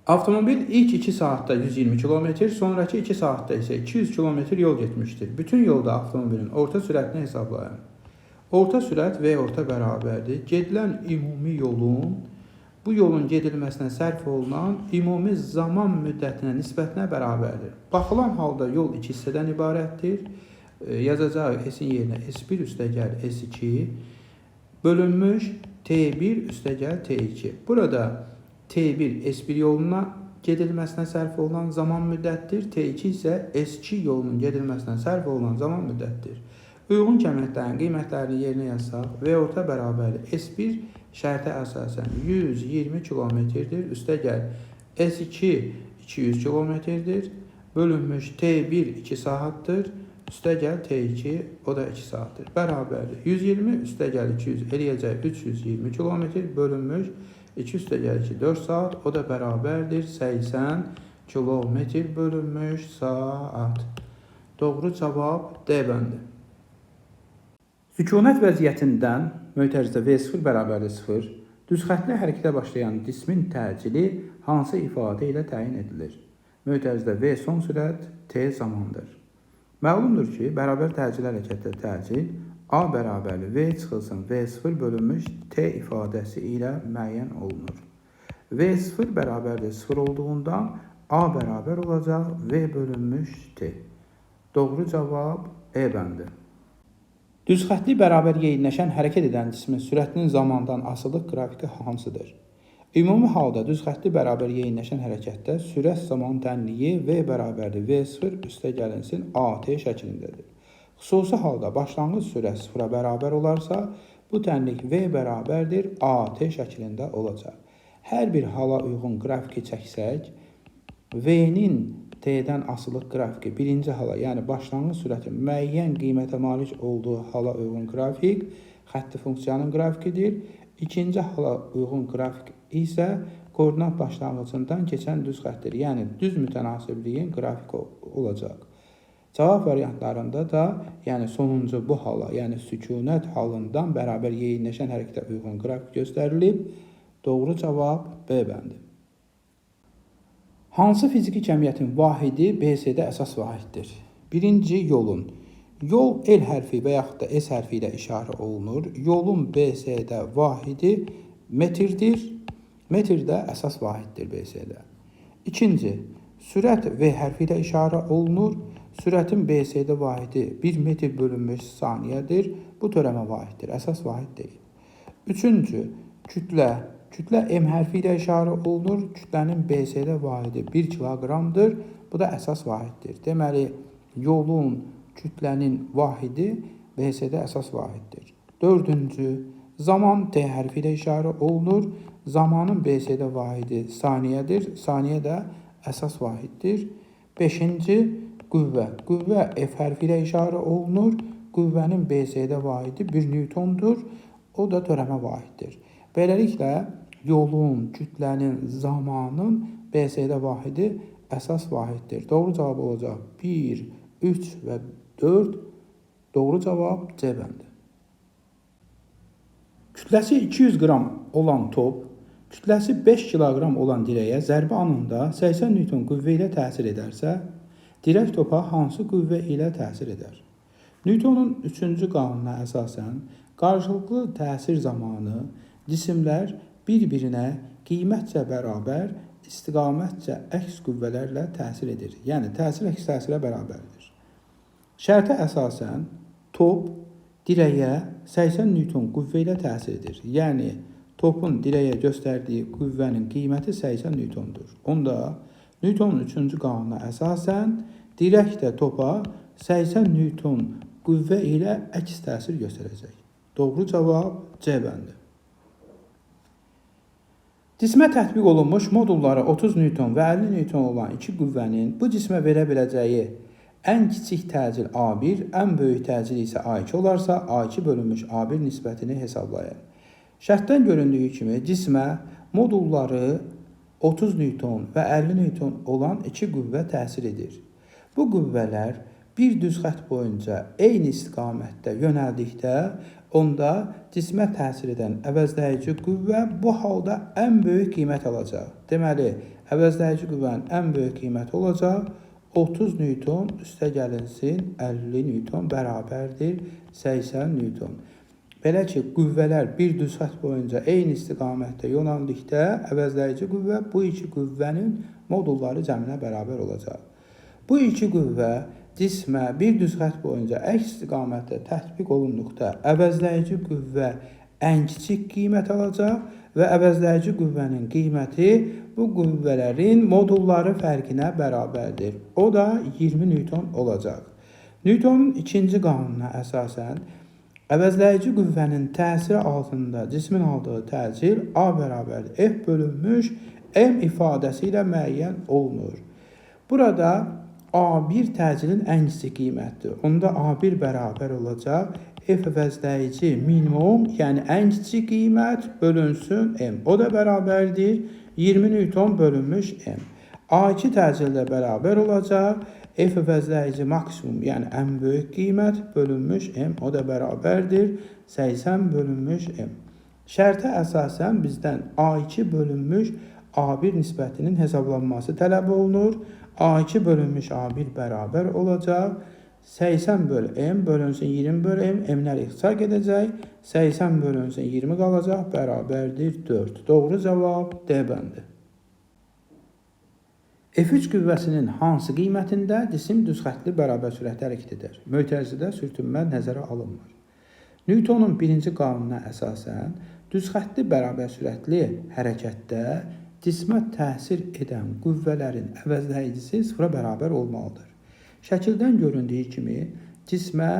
Avtomobil ilk 2 saatda 120 km, sonrakı 2 saatda isə 200 km yol getmişdir. Bütün yolda avtomobilin orta sürətini hesablayın. Orta sürət V orta bərabərdir. Gedilən ümumi yolun bu yolun gedilməsinə sərf olunan ümumi zaman müddətinə nisbətinə bərabərdir. Baxılan halda yol iki hissədən ibarətdir. Yazacağıq S-in yerinə S1 üstəgəl S2 bölünmüş T1 üstəgəl T2. Burada T1 S1 yoluna gedilməsinə sərf olunan zaman müddətdir. T2 isə S2 yolunun gedilməsinə sərf olunan zaman müddətdir. Uyğun kəmiyyətlərin qiymətlərini yerinə yazsaq, V orta bərabərdir. S1 şərtə əsasən 120 kilometrdir. Üstəgəl S2 200 kilometrdir. Bölünmüş T1 2 saatdır. Üstəgəl T2 o da 2 saatdır. Bərabərdir. 120 üstəgəl 200 eləyəcək 320 kilometr bölünmüş 2 üstəgəl 2 4 saat, o da bərabərdir 80 kilometr bölünmüş saat. Doğru cavab D bəndi. Sükunət vəziyyətindən mötərizə V0 bərabərdir 0, düz xəttli hərəkətə başlayan cismin təcili hansı ifadə ilə təyin edilir? Mötərizə V son sürət, T zamandır. Məlumdur ki, bərabər təcili hərəkətdə təcil A bərabərli V çıxılsın V0 bölünmüş T ifadəsi ilə müəyyən olunur. V0 bərabərdir 0 olduğundan A bərabər olacaq V bölünmüş T. Doğru cavab E bəndi. Düz xəttli bərabər yeyinləşən hərəkət edən cismin sürətinin zamandan asılılıq qrafiki hansıdır? Ümumi halda düz xəttli bərabər yeyinləşən hərəkətdə sürət zaman tənliyi V bərabərdir V0 üstə gəlinsin AT şəklindədir. Xüsusi halda başlanğıc sürət sıfıra bərabər olarsa, bu tənlik V bərabərdir AT şəklində olacaq. Hər bir hala uyğun qrafiki çəksək, V-nin T-dən asılılıq qrafiki birinci hala, yəni başlanğıc sürətin müəyyən qiymətə malik olduğu hala uyğun qrafik xətti funksiyanın qrafikidir. İkinci hala uyğun qrafik isə koordinat başlanğıcından keçən düz xəttdir. Yəni düz mütənasibliyin qrafiki olacaq. Cavab variantlarında da, yəni sonuncu bu hala, yəni sükunət halından bərabər yeyinləşən hərəkətə uyğun qrafik göstərilib. Doğru cavab B bəndi. Hansı fiziki kəmiyyətin vahidi BS-də əsas vahiddir? Birinci yolun. Yol L hərfi və yaxud da S hərfi ilə işarə olunur. Yolun BS-də vahidi metrdir. Metr də əsas vahiddir BS-də. İkinci, sürət V hərfi ilə işarə olunur. Sürətin BS-də vahidi 1 metr bölünmüş saniyədir. Bu törəmə vahiddir, əsas vahid deyil. Üçüncü, kütlə. Kütlə M hərfi ilə işarə olunur. Kütlənin BS-də vahidi 1 kiloqramdır. Bu da əsas vahiddir. Deməli, yolun, kütlənin vahidi BS-də əsas vahiddir. Dördüncü, zaman T hərfi ilə işarə olunur. Zamanın BS-də vahidi saniyədir. Saniyə də əsas vahiddir. Beşinci, qüvvə. Qüvvə F hərfi ilə işarə olunur. Qüvvənin BS-də vahidi 1 Newtondur. O da törəmə vahiddir. Beləliklə, yolun, kütlənin, zamanın BS-də vahidi əsas vahiddir. Doğru cavab olacaq 1, 3 və 4. Doğru cavab C bəndi. Kütləsi 200 qram olan top, kütləsi 5 kiloqram olan dirəyə zərbə anında 80 Newton qüvvə ilə təsir edərsə, dirək topa hansı qüvvə ilə təsir edər? Newtonun 3-cü qanununa əsasən qarşılıqlı təsir zamanı cisimlər bir-birinə qiymətcə bərabər, istiqamətcə əks qüvvələrlə təsir edir. Yəni təsir əks təsirə bərabərdir. Şərtə əsasən top dirəyə 80 Newton qüvvə ilə təsir edir. Yəni topun dirəyə göstərdiyi qüvvənin qiyməti 80 Newtondur. Onda Newtonun 3-cü qanununa əsasən dirək də topa 80 Newton qüvvə ilə əks təsir göstərəcək. Doğru cavab C bəndi. Cismə tətbiq olunmuş modulları 30 Newton və 50 Newton olan iki qüvvənin bu cismə verə biləcəyi ən kiçik təcil A1, ən böyük təcil isə A2 olarsa, A2 bölünmüş A1 nisbətini hesablayın. Şərtdən göründüyü kimi cismə modulları 30 Newton və 50 Newton olan iki qüvvə təsir edir. Bu qüvvələr bir düz xətt boyunca eyni istiqamətdə yönəldikdə onda cismə təsir edən əvəzləyici qüvvə bu halda ən böyük qiymət alacaq. Deməli, əvəzləyici qüvvənin ən böyük qiyməti olacaq 30 Newton üstə gəlinsin 50 Newton bərabərdir 80 Newton. Belə ki, qüvvələr bir düz xətt boyunca eyni istiqamətdə yonaldıqda əvəzləyici qüvvə bu iki qüvvənin modulları cəminə bərabər olacaq. Bu iki qüvvə cismə bir düz xətt boyunca əks istiqamətdə tətbiq olunduqda əvəzləyici qüvvə ən kiçik qiymət alacaq və əvəzləyici qüvvənin qiyməti bu qüvvələrin modulları fərqinə bərabərdir. O da 20 Newton olacaq. Newtonun ikinci qanununa əsasən əvəzləyici qüvvənin təsiri altında cismin aldığı təcil A bərabərdir F bölünmüş M ifadəsi ilə müəyyən olunur. Burada A1 təcilin ən kiçik qiymətdir. Onda A1 bərabər olacaq F əvəzləyici minimum, yəni ən kiçik qiymət bölünsün M. O da bərabərdir 20 Newton bölünmüş M. A2 təcildə bərabər olacaq F əvəzləyici maksimum, yəni ən böyük qiymət bölünmüş M. O da bərabərdir 80 bölünmüş M. Şərtə əsasən bizdən A2 bölünmüş A1 nisbətinin hesablanması tələb olunur. A2 bölünmüş A1 bərabər olacaq 80 bölü M bölünsün 20 bölü M. M-lər ixtisar gedəcək. 80 bölünsün 20 qalacaq. Bərabərdir 4. Doğru cavab D bəndi. F3 qüvvəsinin hansı qiymətində cisim düz xəttli bərabər sürətdə hərəkət edər? Mötərizədə sürtünmə nəzərə alınmır. Newtonun birinci qanununa əsasən düz xəttli bərabər sürətli hərəkətdə cismə təsir edən qüvvələrin əvəzləyicisi sıfıra bərabər olmalıdır. Şəkildən göründüyü kimi cismə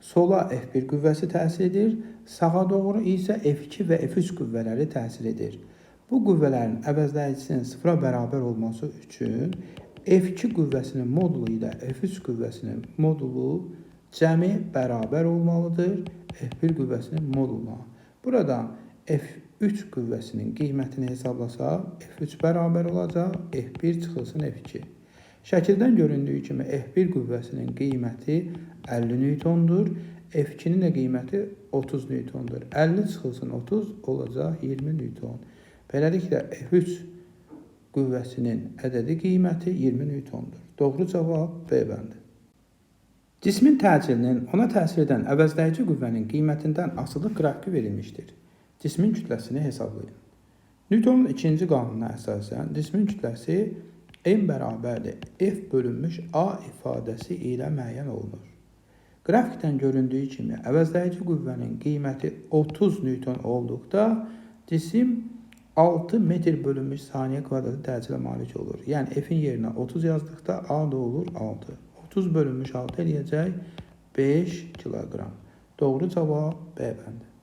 sola F1 qüvvəsi təsir edir, sağa doğru isə F2 və F3 qüvvələri təsir edir. Bu qüvvələrin əvəzləyicisinin sıfıra bərabər olması üçün F2 qüvvəsinin modulu ilə F3 qüvvəsinin modulu cəmi bərabər olmalıdır F1 qüvvəsinin moduluna. Buradan F3 qüvvəsinin qiymətini hesablasaq, F3 bərabər olacaq F1 çıxılsın F2. Şəkildən göründüyü kimi F1 qüvvəsinin qiyməti 50 Newtondur. F2-nin də qiyməti 30 Newtondur. 50 çıxılsın 30 olacaq 20 Newton. Beləliklə F3 qüvvəsinin ədədi qiyməti 20 Newtondur. Doğru cavab B bəndi. Cismin təcilinin ona təsir edən əvəzləyici qüvvənin qiymətindən asılı qrafiki verilmişdir. Cismin kütləsini hesablayın. Newtonun ikinci qanununa əsasən cismin kütləsi M bərabərdir F bölünmüş A ifadəsi ilə müəyyən olunur. Qrafikdən göründüyü kimi əvəzləyici qüvvənin qiyməti 30 Newton olduqda cisim 6 metr bölünmüş saniyə kvadratı təsirə malik olur. Yəni F-in yerinə 30 yazdıqda A da olur 6. 30 bölünmüş 6 eləyəcək 5 kiloqram. Doğru cavab B bəndi.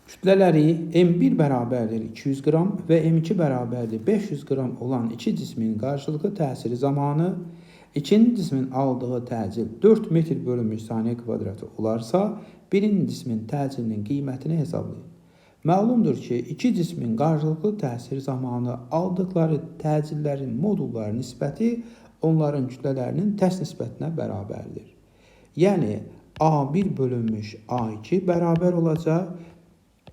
Kütlələri M1 bərabərdir 200 qram və M2 bərabərdir 500 qram olan iki cismin qarşılıqlı təsiri zamanı ikinci cismin aldığı təcil 4 metr bölünmüş saniyə kvadratı olarsa, birinci cismin təcilinin qiymətini hesablayın. Məlumdur ki, iki cismin qarşılıqlı təsir zamanı aldıqları təcillərin modulları nisbəti onların kütlələrinin tərs nisbətinə bərabərdir. Yəni A1 bölünmüş A2 bərabər olacaq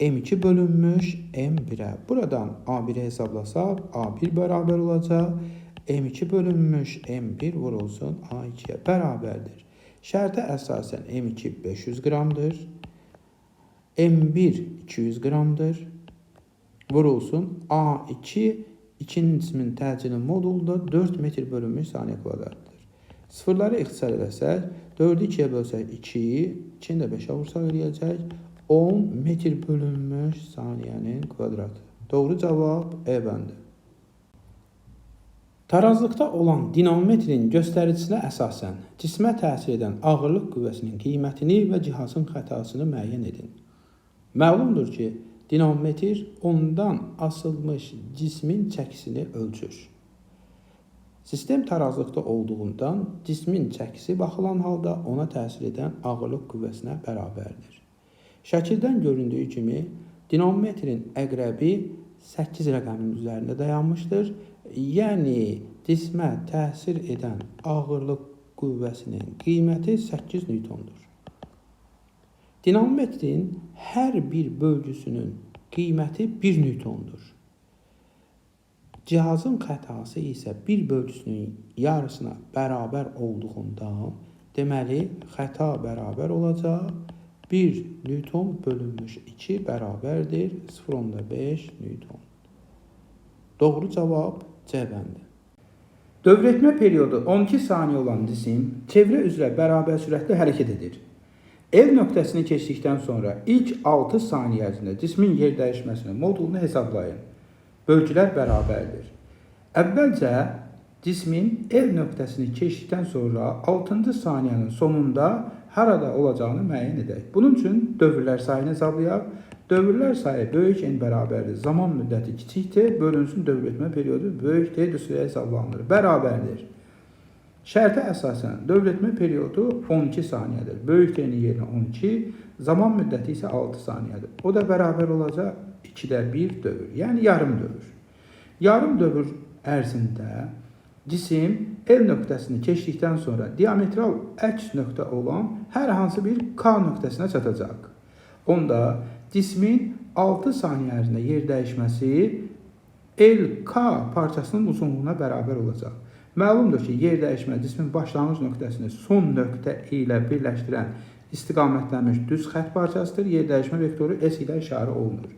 M2 bölünmüş M1'e. Buradan A1'i hesablasaq A1 bərabər olacaq M2 bölünmüş M1 vurulsun A2'ye bərabərdir. Şərtə əsasən M2 500 qramdır. M1 200 qramdır. Vurulsun A2 ikinci cismin təcilin modulu da 4 metr bölünmüş saniyə kvadratıdır. Sıfırları ixtisar eləsək, 4-ü 2-yə bölsək 2, 2-ni də 5-ə vursaq eləyəcək 10 metr bölünmüş saniyənin kvadratı. Doğru cavab E bəndi. Tarazlıqda olan dinamometrin göstəricisinə əsasən cismə təsir edən ağırlıq qüvvəsinin qiymətini və cihazın xətasını müəyyən edin. Məlumdur ki, dinamometr ondan asılmış cismin çəkisini ölçür. Sistem tarazlıqda olduğundan cismin çəkisi baxılan halda ona təsir edən ağırlıq qüvvəsinə bərabərdir. Şəkildən göründüyü kimi dinamometrin əqrəbi 8 rəqəminin üzərində dayanmışdır. Yəni cismə təsir edən ağırlıq qüvvəsinin qiyməti 8 Newtondur. Dinamometrin hər bir bölgüsünün qiyməti 1 Newtondur. Cihazın xətası isə bir bölgüsünün yarısına bərabər olduğundan, deməli, xəta bərabər olacaq. 1 Newton bölünmüş 2 bərabərdir 0,5 Newton. Doğru cavab C bəndi. Dövr etmə periodu 12 saniyə olan cisim çevrə üzrə bərabər sürətlə hərəkət edir. L nöqtəsini keçdikdən sonra ilk 6 saniyə ərzində cismin yer dəyişməsinin modulunu hesablayın. Bölgülər bərabərdir. Əvvəlcə cismin L nöqtəsini keçdikdən sonra 6-cı saniyənin sonunda harada olacağını müəyyən edək. Bunun üçün dövrlər sayını hesablayaq. Dövrlər sayı böyük N bərabərdir. Zaman müddəti kiçik T bölünsün dövr etmə periodu böyük T düsturə hesablanılır. Bərabərdir. Şərtə əsasən dövr etmə periodu 12 saniyədir. Böyük T-nin yerinə 12, zaman müddəti isə 6 saniyədir. O da bərabər olacaq 2-də 1 dövr, yəni yarım dövr. Yarım dövr ərzində cisim L nöqtəsini keçdikdən sonra diametral əks nöqtə olan hər hansı bir K nöqtəsinə çatacaq. Onda cismin 6 saniyə ərzində yer dəyişməsi LK parçasının uzunluğuna bərabər olacaq. Məlumdur ki, yer dəyişmə cismin başlanğıc nöqtəsini son nöqtə ilə birləşdirən istiqamətlənmiş düz xətt parçasıdır. Yer dəyişmə vektoru S ilə işarə olunur.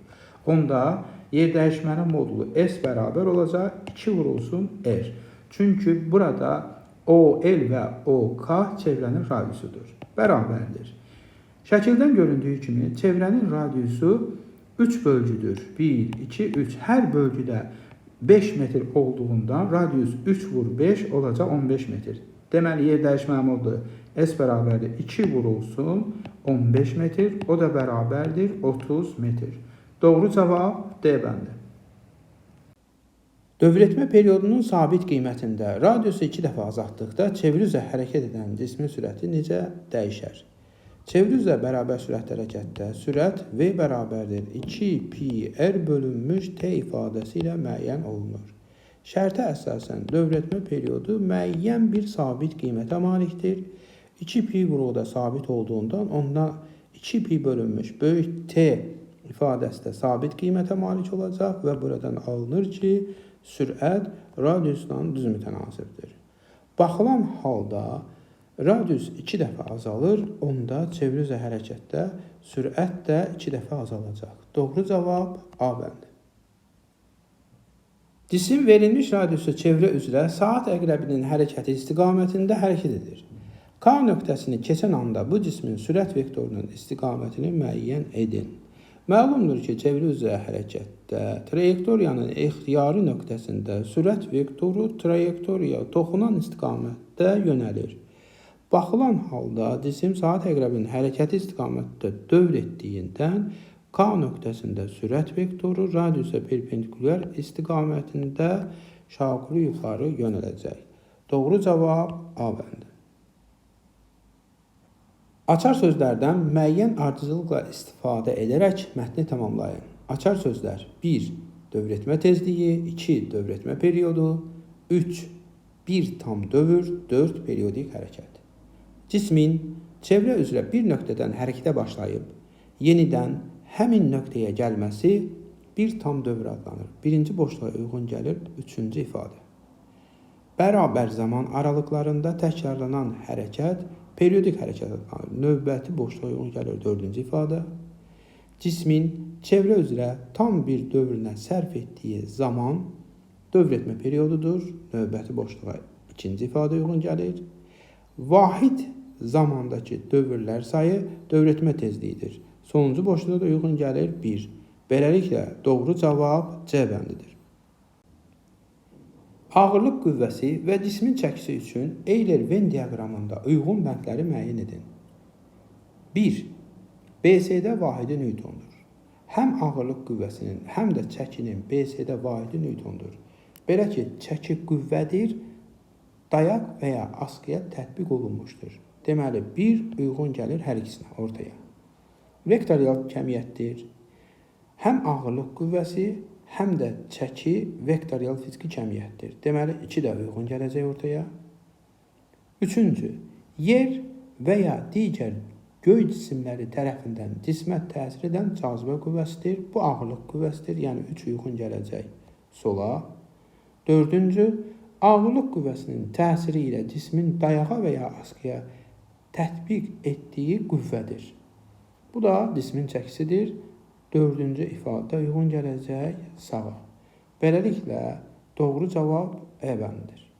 Onda yer dəyişmənin modulu S bərabər olacaq 2 vurulsun R. Çünki burada OL və OK çevrənin radiusudur. Bərabərdir. Şəkildən göründüyü kimi çevrənin radiusu 3 bölgüdür. 1, 2, 3. Hər bölgüdə 5 metr olduğundan radius 3 vur 5 olacaq 15 metr. Deməli, yer dəyişmə modulu S bərabərdir 2 vurulsun 15 metr. O da bərabərdir 30 metr. Doğru cavab D bəndi. Dövr etmə periodunun sabit qiymətində radiusu 2 dəfə azaltdıqda çevrə üzrə hərəkət edən cismin sürəti necə dəyişər? Çevrə üzrə bərabər sürətli hərəkətdə sürət V bərabərdir 2 pi r bölünmüş t ifadəsi ilə müəyyən olunur. Şərtə əsasən dövr etmə periodu müəyyən bir sabit qiymətə malikdir. 2 pi vuruğu da sabit olduğundan ondan 2 pi bölünmüş böyük T ifadəsi də sabit qiymətə malik olacaq və buradan alınır ki, sürət radiusla düz mütənasibdir. Baxılan halda radius 2 dəfə azalır, onda çevrə üzrə hərəkətdə sürət də 2 dəfə azalacaq. Doğru cavab A bəndi. Cisim verilmiş radiusu çevrə üzrə saat əqrəbinin hərəkəti istiqamətində hərəkət edir. K nöqtəsini keçən anda bu cismin sürət vektorunun istiqamətini müəyyən edin. Məlumdur ki, çevrə üzrə hərəkətdə trayektoriyanın ixtiyari nöqtəsində sürət vektoru trayektoriyaya toxunan istiqamətdə yönəlir. Baxılan halda cisim saat əqrəbinin hərəkəti istiqamətdə dövr etdiyindən K nöqtəsində sürət vektoru radiusa perpendikulyar istiqamətində şaquli yuxarı yönələcək. Doğru cavab A bəndi. Açar sözlərdən müəyyən ardıcıllıqla istifadə edərək mətni tamamlayın. Açar sözlər 1. Dövr etmə tezliyi, 2. Dövr etmə periodu, 3. Bir tam dövr, 4. Periodik hərəkət. Cismin çevrə üzrə bir nöqtədən hərəkətə başlayıb, yenidən həmin nöqtəyə gəlməsi bir tam dövr adlanır. Birinci boşluğa uyğun gəlir üçüncü ifadə. Bərabər zaman aralıqlarında təkrarlanan hərəkət periodik hərəkət adlanır. Növbəti boşluğa uyğun gəlir dördüncü ifadə. Cismin çevrə üzrə tam bir dövrünə sərf etdiyi zaman dövr etmə periodudur. Növbəti boşluğa ikinci ifadə uyğun gəlir. Vahid zamandakı dövrlər sayı dövr etmə tezliyidir. Sonuncu boşluğa da uyğun gəlir 1. Beləliklə doğru cavab C bəndidir. Ağırlıq qüvvəsi və cismin çəkisi üçün Euler-Venn diaqramında uyğun bəndləri müəyyən edin. 1. BC-də vahidi Newtondur. Həm ağırlıq qüvvəsinin, həm də çəkinin BC-də vahidi Newtondur. Belə ki, çəki qüvvədir, dayaq və ya askıya tətbiq olunmuşdur. Deməli, 1 uyğun gəlir hər ikisinə ortaya. Vektorial kəmiyyətdir. Həm ağırlıq qüvvəsi, həm də çəki vektorial fiziki kəmiyyətdir. Deməli, 2 də uyğun gələcək ortaya. Üçüncü, yer və ya digər Göy cisimləri tərəfindən cismə təsir edən cazibə qüvvəsidir. Bu ağırlıq qüvvəsidir. Yəni 3 uyğun gələcək sola. Dördüncü, ağırlıq qüvvəsinin təsiri ilə cismin dayağa və ya askıya tətbiq etdiyi qüvvədir. Bu da cismin çəkisidir. Dördüncü ifadə uyğun gələcək sağa. Beləliklə, doğru cavab E bəndidir.